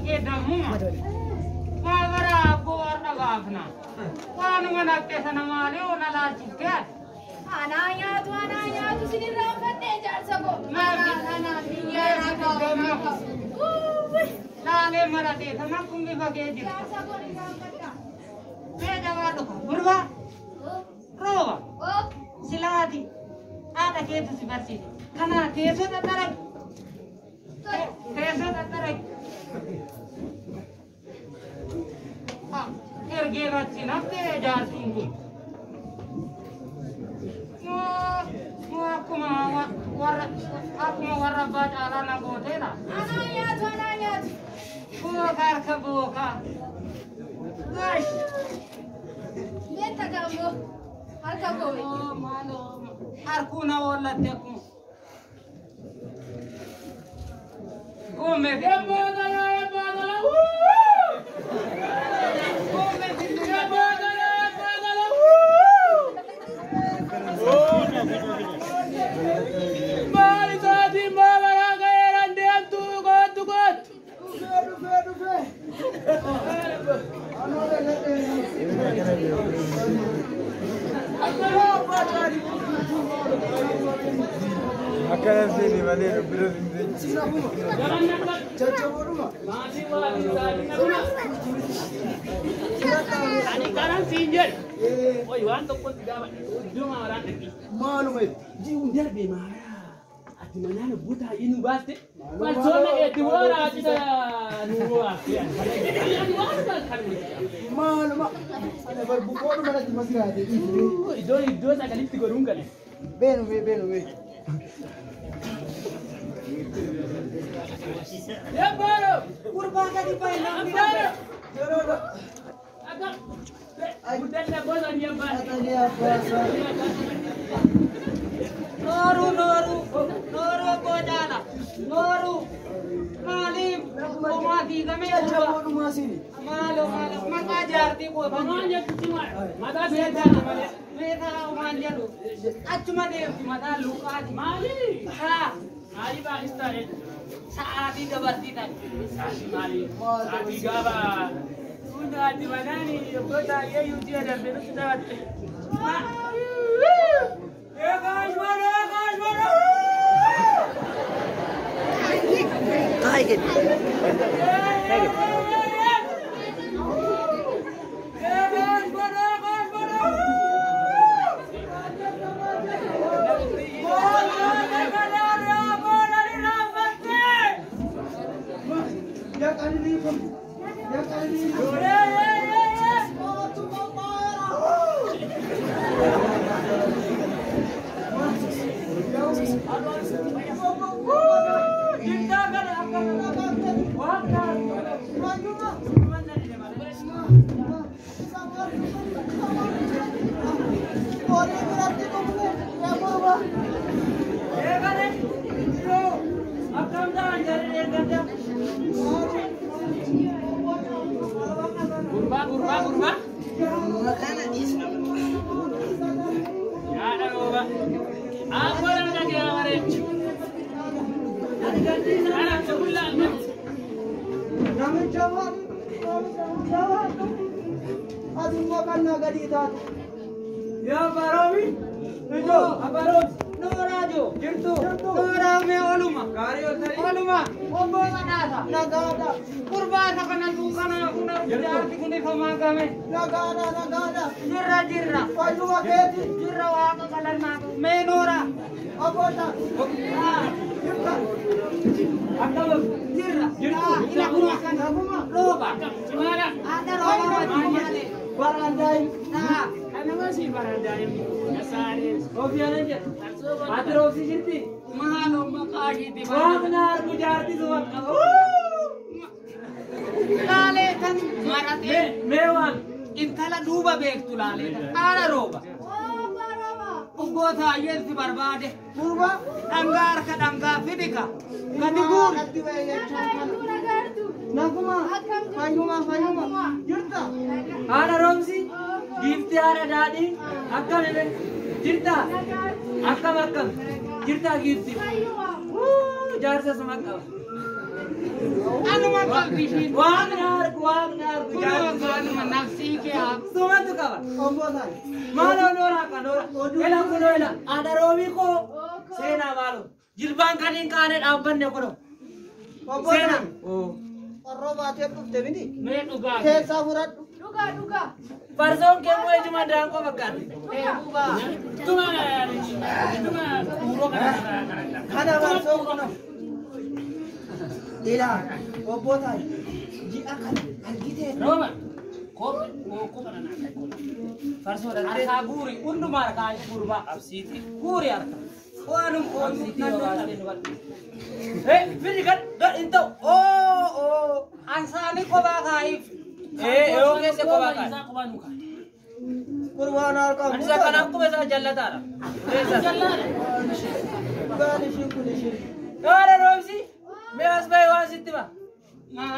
kee dammuma. Maabara abboo warra gaafna. Waanuma naqxe sana maali ona laalchiftee ati? Anaa nyaatu anaa nyaatu sin irraanfadhee jaarsa koo. Anaa biyya irraa. Laalee maratee sana kun bifa kee jirta. Jaarsa koo irraanfadha. Mee jabaa dhufa gurbaa rooba silaati haadha keetu si barsiise. Kanaa teessoo xaxxaragi. Teessoo xaxxaragi. Ergeen achi naftee jaartiin kun. Moo akkuma warra akkuma warra abbaa caalaa na gooteedha. Anaa nyaatu anaa nyaatu. Booka harka booka. Gosh. Beekta gaamboo harka koo. Maaloo harkuu na oollatte akkuma. Kumme Maali sa'aatiin maabaraa ga'eeraan deemtu kootu kootu. Dhufee dhufee. Akkana seeni malee dubbira hin beeku. Jajjaboodhuma. Ani kanan siin jedhu. Oi waan tokkotti gaafa iddoo maabaraan dhaqi. Maaluma itti. Ji'uun darbee maabaraa. Ati manaan obbo Taayyee nu baaste. Falsoonna keetti booraa cita nu baafte. Ani waan kan Maaluma. Ana barbukoodhuma natti masiraate. Iddoo iddoo sagalitti godhuun gale. Beenu mee beenu mee. Yabbaaro. Gurbaa gadi bahe namni Abbaaro. Yeroodha. Akka guddanna gosa ni abbaaro. Atanii abbaasaa. Nooru nooru nooru abboo caala nooru maaliif homaa fiigamee gurbaa. Jajjaboodhuma siini. Maaloo maaloo maqaa jaartii kootan Maal jettu mataa seetaa malee. Meetaa homaan jedhu achuma deemti mataa luqaati. Maali? Haa Maali baay'istaa sa'aatii dabartii ta'e. Sa'aatii maali? Sa'aatii gaafa ati manaani obbo Taayyee yuutii darbe nutti taphatte. Yaa qalbii kun. Yaa qalbii kun. Horii biratti dhufne yaa gurbaa. Gurbaa gurbaa gurbaa. Yaada rooba. Abboo nama dhagee bareechu. Ana tukullaa almatti. Namicha waan namicha waan ati immoo kan na gadi taatu. Yaa baroomi. Ijoo abaroomi. Nooraa joo. Jirtu. Nooraa mee oluma. Gaarii ol ta'e. Oluma obboo badhaasa. Nagaadha. Gurbaa isa kana duukana kuna jaarti kun ifamaa game. Nagaadha nagaadha. Jirra jirra. Fayyuma keeti. Jirra waaqa qalannaa mee nooraa. Abboota. Jirta. Akkam. Jirra. Jirtu. Ila kun akkana. Rooba. Cimaadha. Haadha rooba wajjin malee. Barandaayi. Naa. Kanama si barandaayi. Nasaaree. Ofiyaanan jedha. Ati roobsi jirti. Maaloo maqaa ishiitti Waaqni argu jaarti suma qaba. Laalee tan maratee Mee waan. intala duuba beektu laalee tan haadha rooba. Obboo Taayyeen si barbaade. Gurbaa. Dhangaa harka dhangaa fidika. Gadi guuri. Natti ba'e jechuun kana. Naguma. Fayyuma fayyuma. Jirta. Haadha roobsi. Giiftii haadha daadhii. Akkam ile. Jirta. Akkam akkam. Jirta giiftii. Jaarsa suma qaba. Anuma qabdi ishiin. Waaqni argu waaqni argu. Kunoo gaanuma nafsii kee haa. Sumatu qaba. Obbo Taayee. Maaloo noora akka noora. Ela kunoo ela. Haadha roobii koo. Seenaa maaloo. Jilbaan kan hin kaane dhaabbanne kunoo. Obbo Seenaa. Taayee. Qorroo baatee dhufte miti. Mee dhugaa. Keessaa fudhadhu. Dhugaa dhugaa. Farsoon kee immoo ijuma daanqoo fakkaatti. Dhugaa. Tuma tuma kuuroo kana kana. Kana farsoo kuna. Ilaa obbo Taayee. Ji'a kana argitee. Rooba. Kophee kophee kana naa kai kophee. Farsoo dhaltee. Harkaa guuri hundumaa harkaa gurbaa. Absiiti. Guuri harka. Waanum oomishni Eh, fidi gad gad hin ta'u. Oo oo. Ansaanii kophaa kaa'iif. Eh, yoo keessa kophaa kaa'i. Isaa kophaa nu kaa'i. Qurbaan harkaa Ani isa kana akkuma isaa jallataadha. Keessa. Jallaadha. Dhugaan ishiin kun ishiin. Haadha roobsi. Mee as bahi waan sitti hima.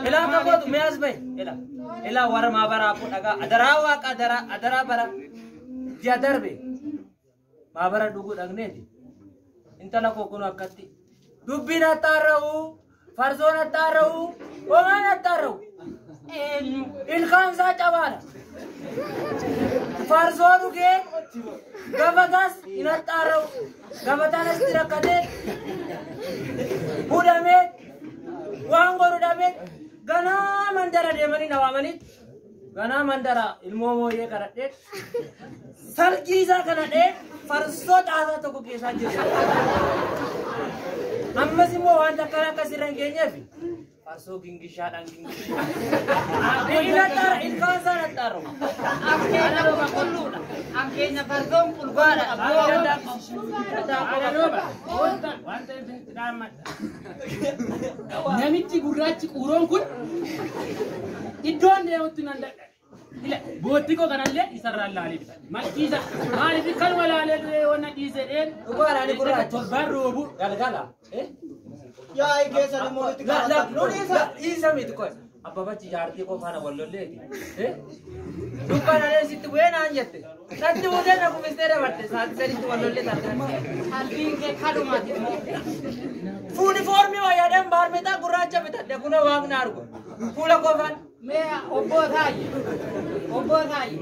Ilaa akka gootu mee as bahi. Ilaa. Ilaa warra maabaraa koo dhagaa. Adaraa waaqa adaraa adaraa bara. Ji'a darbe. Maabara dhuguu dhaqneeti. Intala koo kun akkatti. Dubbiin attaarra'u. Farsoon attaarra'u. Homaan attaarra'u. Eenyu. Ilkaan isaa cabaadha. Farsoo dhugee gabataas hin haxxaarra'u. Gabataan asitti rakkatee hudhamee waan godhu dhabee ganaa mandara deemanii na waamanii ganaa mandara ilmoo mooyyee kadhadhee salgii isaa kadhadhee farsoo xaasaa tokko keessaa jiru. Ammas immoo waan akkana akkasirra hin geenyeef farsoo gingishaadhaan gingishaa. Ilkaan ilkaan isaa haxxaarra'u. Ankeenya qulqulluudha. Ankeenya farsoon qulqulluudha. Haadha rooba. Wanta isinitti dhaammadha. Namichi gurraachi quuroon kun iddoon deemutti nan dadhabe. Ila bootti koo kanallee isarraan laalee bitadhe. Malkiisa maaliif kanuma laalee duree wanna dhiisee dheen. Dhugaadhaan gurraacha. Torbaan roobu. Galgala. Eh? Yaa'ii keessan immoo itti La la qabattan. Nu dhiisa. dhiisa miti qoy. Abbabachi jaartii koo faana wal lolleeti. Eh? Dukkaana leen sitti bu'ee naan jette. Natti buutee na kuffistee dabarte. Sa'aatii sadiitti wal lollee taate. Qalbiin kee kadumaati immoo. Fuunifoormii wayyaadhaan baarmeexaa gurraacha bitadhe kuna waaqni argu. Fuula koo faana. Mee obbo Taayee. Obbo Taayee.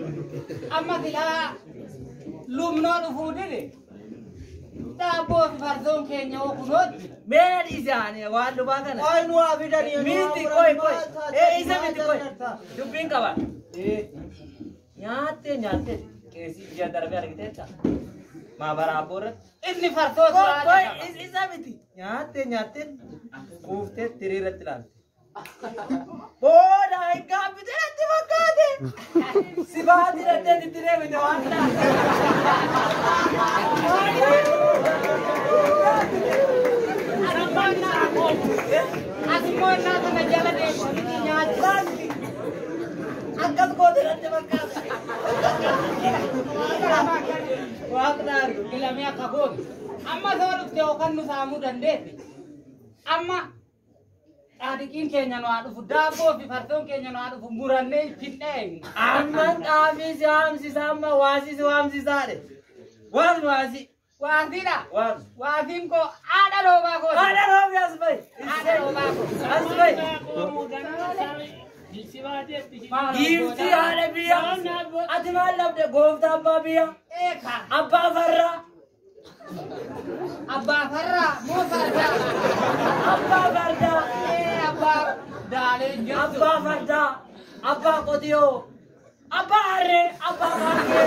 Amma silaa lumnoo dhufuu dide. Daabboo fi farsoon keenya hoo kunooti. Mee na dhiise ani waan dhufaa kana. Waa'ee nu haa fidanii. Miti qoy qoy. Eh isa miti qoy. Dubbiin qaba. Nyaattee nyaattee keessi ji'a darbee argiteetta. Maabara abboo irratti. Inni farsoo Qoy siraa qoy jedhama. isa miti. Nyaattee nyaattee quuftee tirii irratti ilaalte. Booda hin gaabbitee natti fakkaate. Si baati dhattee itti deebite waan taate. Asimmoo innaa sana jala deemu nyaachisa. Akkas goote natti fakkaate. Waaqni argu. Filamee akka gootu. Amma soo dhufte yookaan nu saamuu dandeesse. Amma dhaadhiqiin keenya nu haa dhufu daabboo fi farsoon keenya nu haa dhufu murannee ittiin dheenyu. Amman xaafii si waamsisa amma waasii si waamsisaadhe. Waamni waasii. Waasiidha. Waamsi. Waasiin koo haadha roobaa kooti. Haadha roobi as bahi. Haadha roobaa kooti. As bahi. Giiftii haadha biyya. Ati maal dhabde gooftaa abbaa biyya. Eeka. Abbaa farraa. Abbaa farraa moo fardaa? Abbaa fardaa. Ee abbaa daalee jirtu. Abbaa fardaa. Abbaa qotiyoo. Abbaa harree. Abbaa fargee.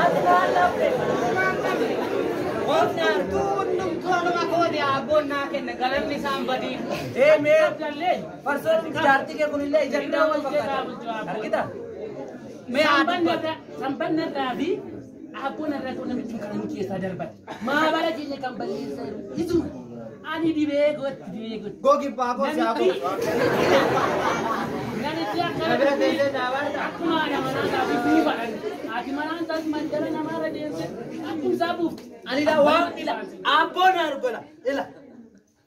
Ati maal dhabde? Goofni argu. Hundumtuu anuma kooti abboon naa kenne galanni isaan badiin. Ee mee farsoon jaartii kee kunillee ija dhaa wal fakkaata. Argita? Mee haa dubbatu. Sambanna irraa fi abboon irraa ta'u namichi kan nu keessaa darbate. Maabara keenya kan balleessaa jiru. Isu ani dhibee gootti dhibee gootti. Gogi baaboo si haa godhu. Namichi akkana Bira teessee dhaabaata. akkuma haadha manaa isaati buufadhan. Haati manaan isaas mandara namaarra deemte akkuma isaa buufti. Ani la waan ila abboon argola ila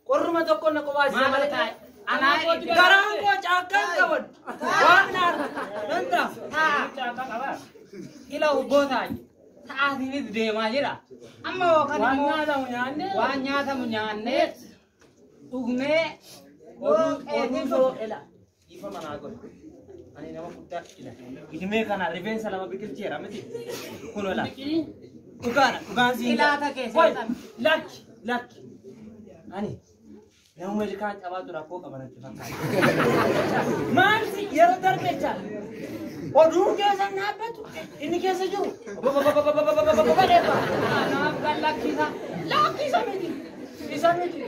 qorruma tokko na qobaasisa Maal malee. taa'e? Anaa itti Garaan koo caakkaan qaban waan na argu nan ta'a. taa. Ila obboo taa'e. Sa'aatiinis deemaa jira. Amma yookaan Waan immoo nyaatamu nyaannee waan nyaatamu nyaannee Dhugnee Oduu soo ela. Ifa manaa godhe. Ani nama guddaa ila. Idimee kana rifeensa lama biqilcheera miti. Kun ola. Dhugaadha dhugaan siin. Ilaata keessa. Qoy lakki lakki. Ani nama ilkaan cabaa tura koo qaba natti fakkaata. Maalti yeroo darbe jecha oduun keessa dhaabbatu inni keessa jiru. Kanaaf kan lakkisa. Lakkisa miti. Isa miti.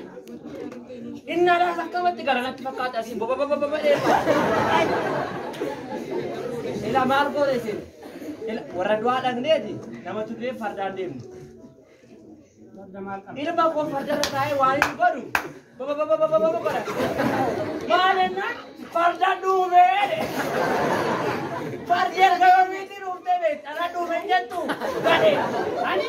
Inni alaas akkamatti gara natti fakkaata asiin dheefa. Ila maal goone isin? Ila warra du'aa dhaqneeti nama turree fardaan deemnu. Ilma koo fardarra taa'ee waan inni godhu godha. Maal jennaan farda dhuufee. Fardi erga yoomiitii dhuuftee beekti ana dhuufe jettu gadhe. Ani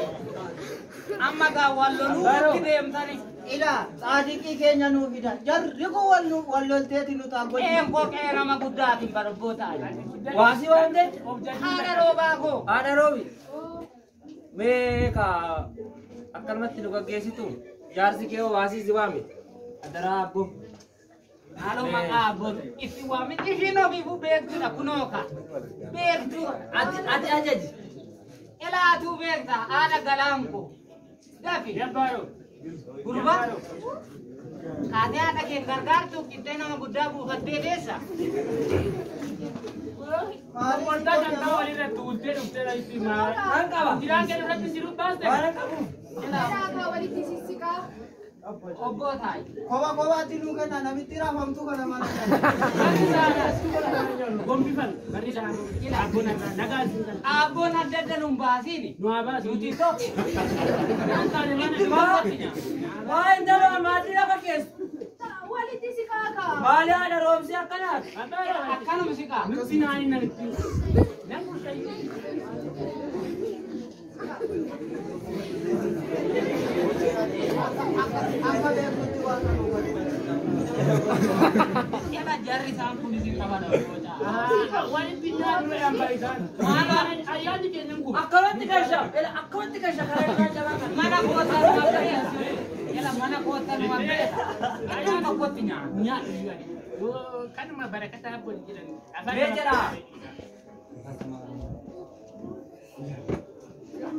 amma gaa wal loluutti deemtani. Ila tsaadiqii keenya nuu fida. Jarri kun wal lolteeti nu taaggochi. Qeen koo qee nama guddaatiin barobboo ta'an. Waasii waan ta'e Haadha roobaa koo. haadha roobi. Mee ka akkanumatti nu gaggeessitu jaarsi kee waasii si waame. Adaraa abboo. Haaloo maqaa abboota. Itti waamin ishiin ofiifuu beektuudha kunoo ka. Beektuudha. Ati ajaji. Ilaatuu beekta haadha galaan koo. Dafi. Gurbaa. Kaatee haadha kee gargaartu qixxee nama guddaa buufattee deessa. Waldaa shantaa walirra tuultee dhuftee itti maara. An qaba. Jiraan kee irratti jiru baaste. Waan qabu. Ilaakaa walitti sissiqaa. Obboo taa'i. Koba kobaatti nuu kenna namitti raafamtuu kana mana. Gombifan barri sana abboon nagaa siin Abboon adda adda nuun baasiini. nu haa baasu. Nuti tokko. Waa intala maatii lafa keessa. Walitti siqaa kaa. Maali haadha roobsi akkanaati? Akkanuma siqaa. Nuti naani namitti. Nan bulchayyuu. Akka beekutti waan nu godhe. Jala jarri isaan kun isin qaban obboo ta'a. Walitti nyaannu jedhan isaan. Ayyaanni keenya hin gubu. Akkamatti gasha? Akkamatti gasha karaa irraa jabaa kana? Mana kootaa nu abbeessa. Jala mana kootaa nu abbeessa. Iddoo tokkotti nyaata. Nyaannu kanuma barakataa abboon jedhan. Mee jedha.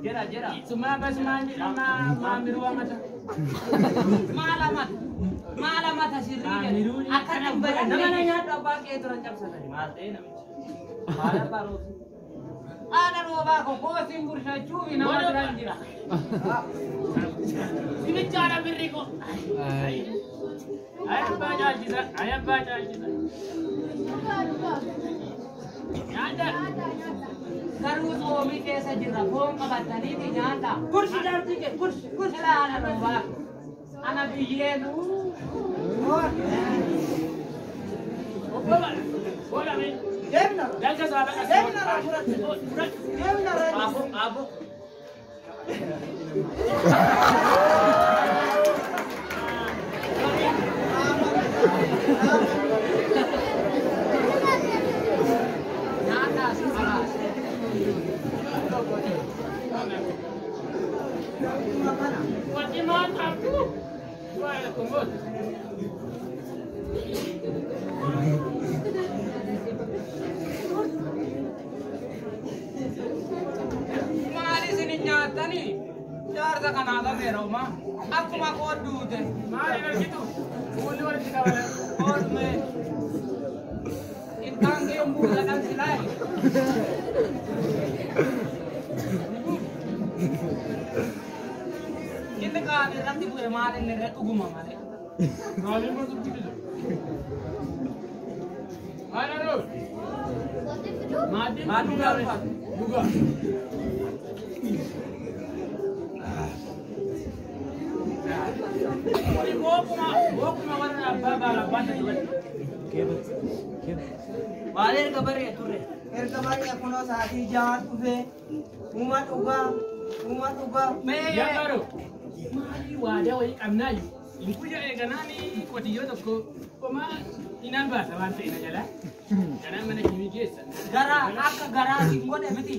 Jedha jedha. Suma basumaan jedhama maamiruu amata. Maal amata? Maal amata sirrii jedhu? Akka hin Nama na baranne. nyaadhu abbaa kee turan cabsatani. Maal ta'e namichi? Maal abbaa roobsi? Haadha roobaa koo koosiin bulchachuufi nama biraan jira. Simichaadha birri ko. Ay abbaa caalchisa. Ay abbaa caalchisa. Dhugaa dhugaa. Nyaata. Nyaata nyaata. Garuu xoomii keessa jirra foon qabataniiti nyaata. Kursi jaartii kee kursi kursi. Jala haadha roobaa koo. Ana biyyeen. Bola mee. Deemna. Dalga saaba qasa. Deemna irraa fudhatte. Deemna irraa. Abbo abbo. Nyaata as alaas. Wati maal taatu? Waa kun Maal isin hin nyaattanii? Jaarsa kanaa gameera uma. Akkuma koo duute. Maal hin argitu? Fuulli walitti qabatan. Oolme. Ilkaan kee buusa kan silaayi. Inni kaan irratti bu'e maal inni irra dhuguma malee. Maaliin gurguddisu? Haadha roobi. Maatiin Maal dhugaa dhufa? Dhugaa. Bookuma warra abbaa baala abbaan ta'e. Maal erga baree turre? Erga bari'a kunoo sa'aatii jahaan dhufee uuma dhugaa uuma dhugaa. Mee Yaa maali waadaa wayii qabnaayu. Hin kuyya eeganaani qotiyyoo tokko homaa hin albaasa waan ta'e na jala. Kanaan mana kimii keessa. Garaa akka garaa siin godhe miti.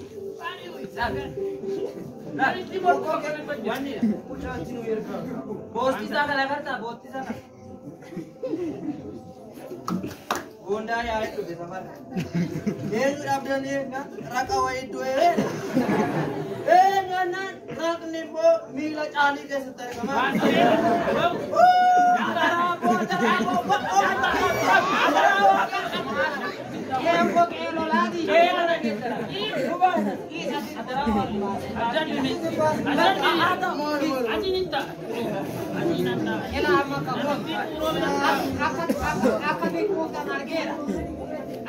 Maalitti morkoo kana hojjeta? Boostii isaa kana agartaa? Boostii isaa kana. Waldaa yaa'ee dhufe safara. Eenyu dhabdanii raqa wayii du'ee. Eenyu jennaan raqni immoo miila caalii keessatti argama. Qeerroo qeerroo.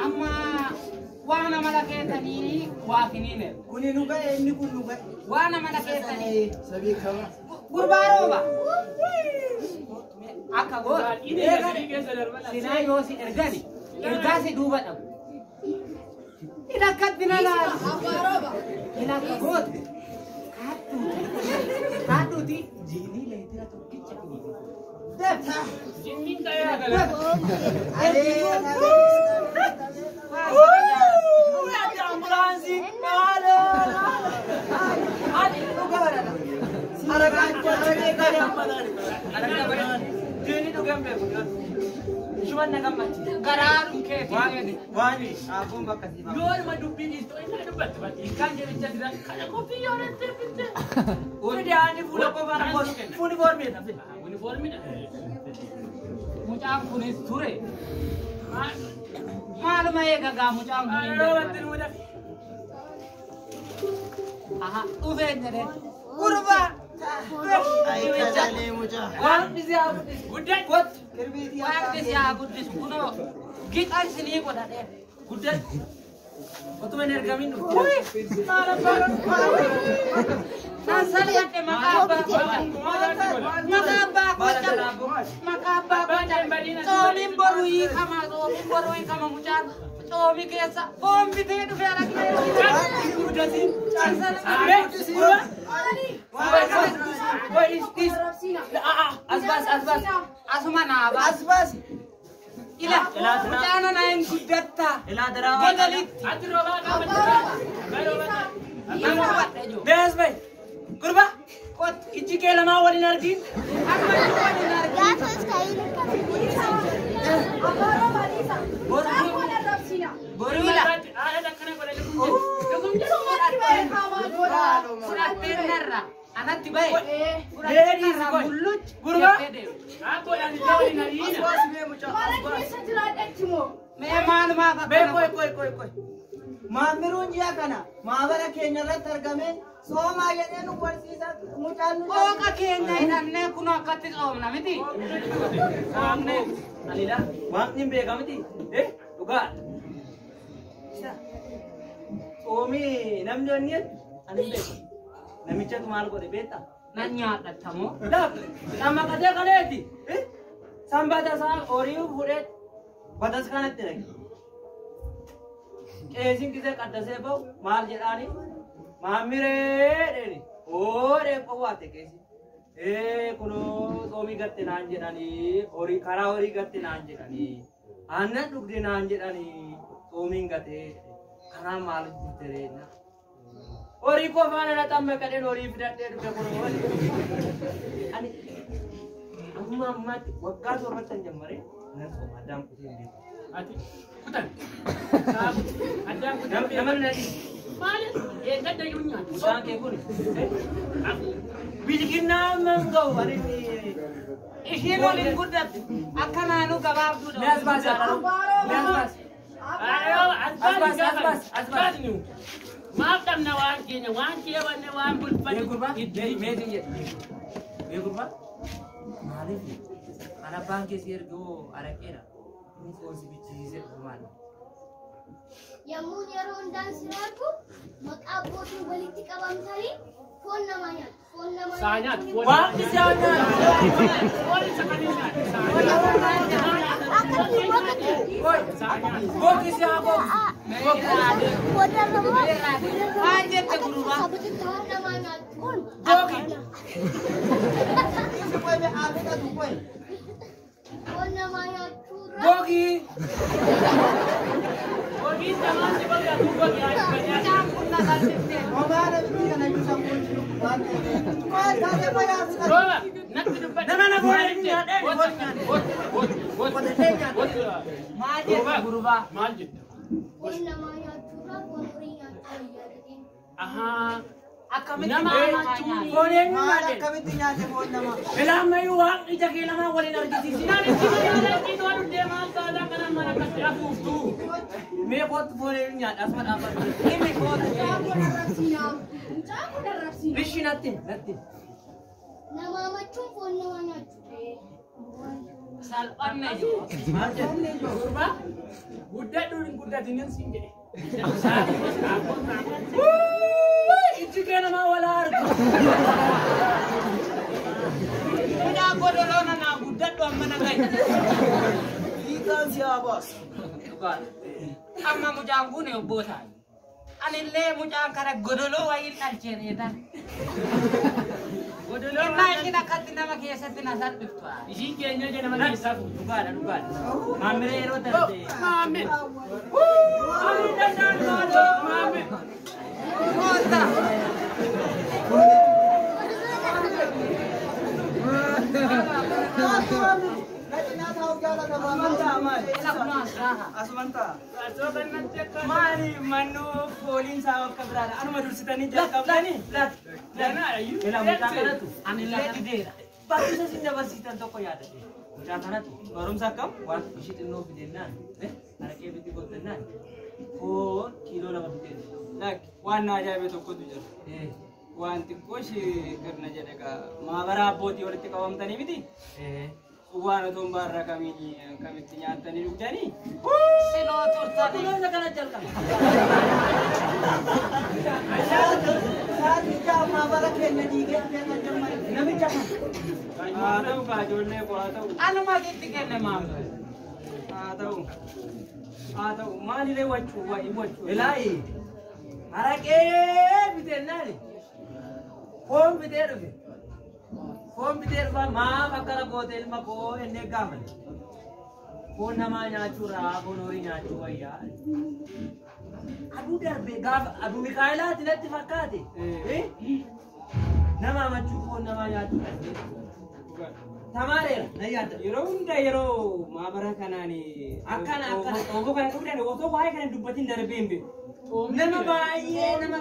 Amma waan amala keessanii waa finiine. Kuni nu ga'e inni kun nu ga'e. Waan amala keessanii. Sabii kama. Gurbaa rooba. Akka goota. Sinaa yoo si ergani ergaa si duuba dhabu. Ila akkatti na laala. Ila akka goota. Kaadhuuti jiinii leetira tokkicha dhiibe. Jinniin ta'ee gala. Garaaruun keetii. Yooluma dubbiin dhiistu inni dubbatti bakki ilkaan jecha jira kana qophii yoo irratti bitte. Uniformiidha. Mucaan kunis ture. Maaluma eegagaa mucaan kun hin beeku. Aha, dhufeen jedhee. Gurbaa. Waaqni si haa guddisu kunoo gixa isinii godhadhee. Otuma hin ergamin dhufte. Nan saliyadhe maqaa abbaa koo. Maqaa abbaa koo. Maqaa abbaa koo. Tsoomiin boruu hiikama tsoomiin boruu hiikama mucaan tsoomi keessa foon bitee dhufee argee. As baas. Asuma naa baas. As baasi. Ila mucaan na hin guddattaa. Ilaa daraa Godolitti. Ati roobaa qabatte. Nan hubadhe jiru. Mee as bahi. Gurba. Ijji kee lamaa waliin argin. Amma iyyuu waliin argin. Boruu haadha akkana godhanii Fudhatteen narra. Anatti bahe. Fudhatteen narra mulluchi. Gurbaa. Akkoodhaan illee waliin ariina. Mee maalumaaf Mee akkana koi koi koi koi. Maamiruun ji'a kana maabara keenya irratti argame soomaa jedhee nu barsiisa mucaan nu Qooqa keenya hidhannee kun akkatti tsoomna miti. Tsoomne. Alila waaqni hin beekamti. Dhugaa. Tsoomii namni onni ani hin beeku. Namichatu maal godhe beektaa? Nan nyaadhattamoo. Laaf lammaqatee kaleeti. Sanbata isaa horii fuudhee bataskaanatti dhaqe. Qeesiin gisee qaddasee bahu maal jedhaani? Maamiree dheeni. Oodhee qowwaate qeesiin. Ee kunoo tsoomii gatte naan jedhanii horii karaa horii gatte naan jedhanii aannan dhugde naan jedhanii tsoomiin gatee karaa maal dhugde reena. Horii koo faana na xammaqadheen horii fidadhee dhufe kunoo. Ani amma ammaatti waggaa torbatti hin jammaree nan sooma addaan kutee hin beeku. Ati kutan. Addaan kutan. Nama nadi Maali? Eeggadda iyyuu nyaatu. mucaan kee kun bilginnaa man ga'u ani Ishiin waliin guddattu. Akka naannoo gabaabduudha. Mee as baasi mee as baasi. As As baas, as baas. Maaf dhabna waan keenya waan keewwanne waan Mee bulfanne. gurbaa mee sin jedhe mee gurbaa maaliif kan abbaan kee si ergoo araqeedha inni foon si bichisiisee dhufu maali? Yommuun yeroo hundaan si argu maqaa abbootiin walitti qabamtanii foon namaa nyaatu. Foon namaa Saa nyaatu. nyaatu. Waaqni si haa nyaatu. Foon isa kan hin nyaatu. Akka akka Oi, booki si haa booki. Maal jette gurbaa? Foon namaa nyaatu. Booki. Isi koi mee aafidhatu koi. Foon namaa nyaachuurra Booki. Hojii samaan si godhatu gogi haa Mucaan kun na salphifte. Homaa namitti kana iyyuu sammuun jiru waan ta'eef. Maal taatee fayyaa Rooba natti dubbadhu. Nama na foon nyaadhee foon nyaadhee. Maal jetta gurbaa? Maal jetta? Foon namaa nyaachuurraa foon horii nyaachuu wayyaa jedheen. Ahaa. Akkamitti Nama foon namaa amachuun nyaata? Foon eenyu Maal nyaadhee? akkamitti nyaate foon namaa? Ilaa ammayyuu waan ija kee lamaan waliin argisiisin. Namichi magaalaa ciitoo dhuftee maal taataa kana mana akkatti afuuftu. Mee kootu foon eenyu nyaadha asuma dhaabbatu. Inni kootu. Mucaa kun arrabsiinaa. Mucaa kun arrabsiinaa. Bishi natti natti. Nama amachuun foon namaa nyaachuu. Salphanne jiru. Maal jette? Gurbaa guddadhu hin guddatinin siin jedhe. Ijji kee namaa walaa argu. Mucaa godoloo nanaa guddadhu amma na gahi. Hiikaan si haa baasu. Amma mucaan kun obbo ta'a. Anillee mucaan kana godoloo wayiin dhalcheen eetan. Godoloo Innaa ishiin akkatti nama keessatti na salphiftu. Ishiin keenya jedha mana keessaa fuutu. Dhugaadha dhugaadha. Maamiree yeroo darbe. Maamme. Ani danda'an maaloo. Maamme. Koota. Asuman ta'a. Maali mannoo fooliin isaa akka biraadha. Anuma dursitanii jalqabdanii. Ilaa mucaa kanatu. Anillee dideera. Barumsa isin dabarsiitan tokko yaadadhe. Mucaa kanatu Barumsa akkam? waan ishii xinnoo fidennaan araqee bitti gottennaan foon kiiloo 2 bitee. Lakki waan na ajaa'ibe tokkotu jira. Waan xiqqoo ishee qirna jedhe gaa maabara abbootii walitti qabamtanii miti? Waan otoo hin baarraa kamiin kamitti nyaattanii dhugdanii? Sinoo turtanii. Kunoo isa kana jalqabe. Sa'aatii ja'a bara keenya diigee keessa jammare. Namicha kana. Haa ta'u kaa ijoollee koo haa ta'u. Anuma sitti kenne maamila. Haa ta'u. Haa ta'u maaliree wachuu wayi wachuu. Ilaahi araqee bitennaan foon bitee dhufe. Foon bitee dhufa maaf akkana goote ilma koo ennee gaafate. Foon namaa nyaachuurraa foon horii nyaachuu wayyaa. Aduu darbe gaafa aduu Mikaa'elaati natti fakkaate. Nama amachuu foon namaa nyaachuu dhabde. Tamaareera na yaadda. Yeroo hunda yeroo maabara kanaan Akkana, akkana. Obbo kana dhugdan otoo waa'ee kana dubbatiin darbee hin beeku. Nama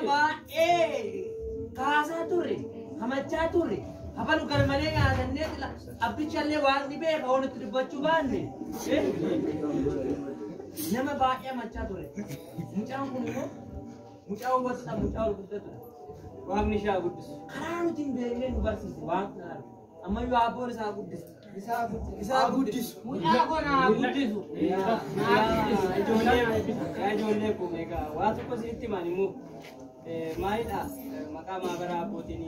baay'ee kaasaa turre hamachaa turre hafalu gar malee nyaatannee abbichallee waaqni beeka waan nutti dubbachuu baanne. Nama baay'ee hamachaa turre. Mucaan kun immoo mucaa hubatudha mucaa ol guddatudha. Waaqni isaa guddisu. Karaa nuti hin beekne nu barsiise waaqni argu. Ammayyuu abboon isaa guddisu. Isaa guddisu. Mucaa kun haa guddisu. Ijoollee ijoollee kun egaa waa tokko isinitti himan immoo maalidha maqaa maabara abbootiin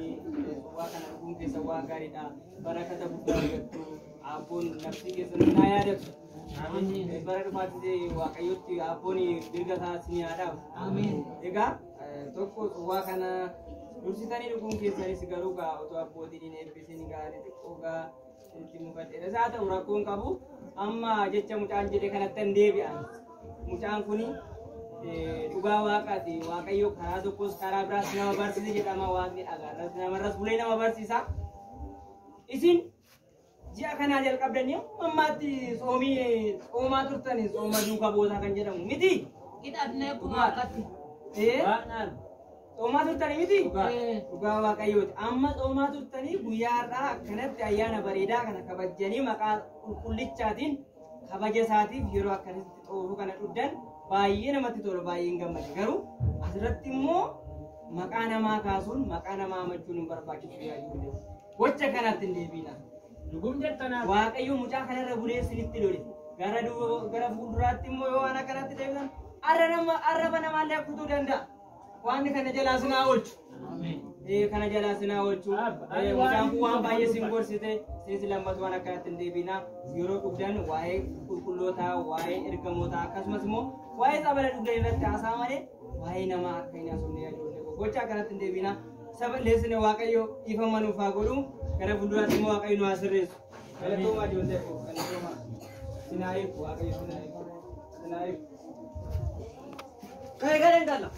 waa kana dhuguun keessa waan gaariidha barakata guddaa argattu abboon nafsi keessa naa yaadatu. Bara dhufaatti waaqayyotti abboon mirga isaa isin yaadaaf. Egaa tokko waa kana dursitanii dhuguun keessanis garuu gaa otoo abbootiin hin eebbisin gaarii xiqqoo gaa itti mukadheedha. Isaa ta'u rakkoon qabu amma jecha mucaan jedhe kanatti hin deebi'an. Mucaan kuni dhugaa waaqaati. Waaqayyo karaa tokkos karaa biraas nama barsiisa jedhama waaqni dhagaarras namarras bulee nama barsiisa. Isin ji'a kanaa jalqabdanii ammaatti soomii soomaa turtanii sooma duuka bootaa kan jedhamu miti. Hidhannee kun akkatti. Soomaa turtanii miti? Dhugaa waaqayyooti. Amma soomaa turtanii guyyaa har'aa akkanatti ayyaana bareedaa kana kabajanii maqaa qulqullichaatiin kabaja isaatiif yeroo akkanatti xoofuu kana dhugdan baay'ee namatti tola baay'een gammade. Garuu asirratti immoo maqaa namaa kaasuun maqaa namaa amachuun hin barbaachisu yaa ijoollee. Gocha kanatti hin deebiina. Dhugum jettanaaf. Waaqayyo mucaa kanarra bulee isinitti lole. Gara duuba gara fuulduraatti immoo yoo waan akkanatti deebisan arraba namaallee kutuu danda'a. Waan kana jalaa sinaa oolchu. Kana jalaa sinaa oolchu. Mucaan kun waan baay'ee sin gorsite isinis lammatu waan akkanatti hin deebina. Yeroo dhugdan waa'ee qulqullootaa, waa'ee ergamootaa akkasumas immoo waa'ee sabala dhugdan irratti haasaa malee waa'ee namaa akka hin haasofne yaa ijoollee koo. Gocha akkanatti hin deebina. Saba leessine Waaqayyo dhiifama nuuf haa godhu. Gara fuulduraatti immoo Waaqayyo nu haa sirreessu. Galatoomaa ijoollee koo. Galatoomaa. Sinaa hiiku Waaqayyo sinaa hiiku. Sinaa hiiku. Ka'ee galee hin galla.